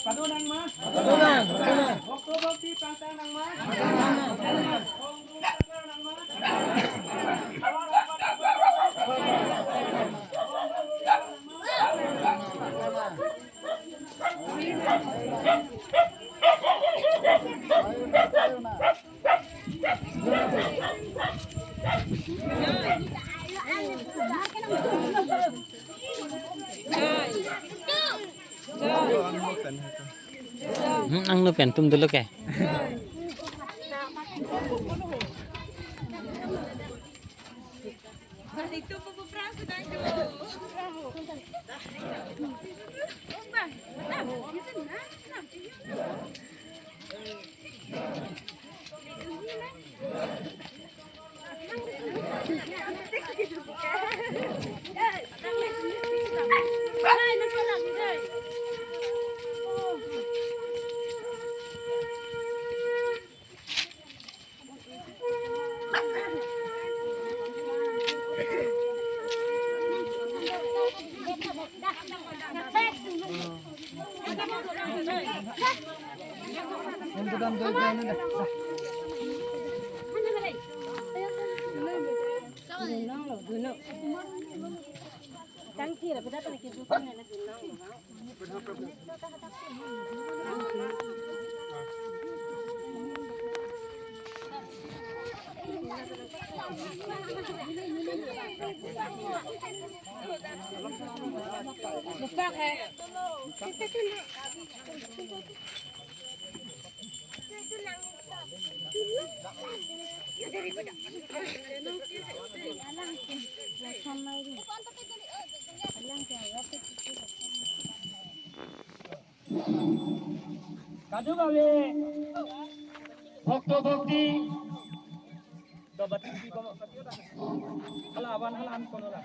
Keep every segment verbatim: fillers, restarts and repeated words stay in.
Pado nangma? Pado nang, pado nang. Bhokto bhokti pangtang nangma? Pangtang nang. Hong dun sakar nangma? Hmm, angno pen tum dulu ke. Kadokave bhokto bhokti. Do bati di komo. Hala aban hala an kono la.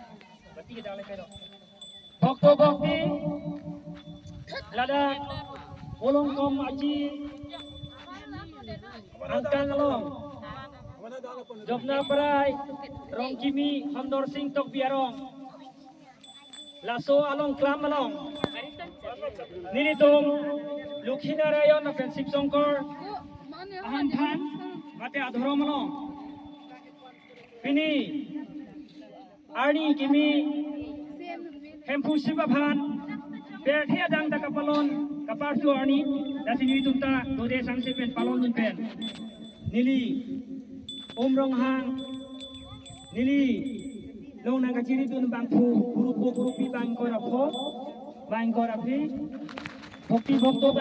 Bati kita le kero. Bhokto bhokti. Ladak Volongkom Achi angkang along, Jopna Parai Rongkimi Hondor Sing Tokbi arong. Laso along klam along nelitum Lokhi Narayan lapen Shiv Shankar ahan than mate adhorom along pini arni kimi Hemphu Shiv aphan pirthe adang ta kapalon kaparsu arni, lasi nelitum ta dode sangse pen palon dun pen neli Om Ronghang, neli long nangkachiri dun bangphu, guru po guru pi bangkor apho, bangkor aphi, bhokti bhokto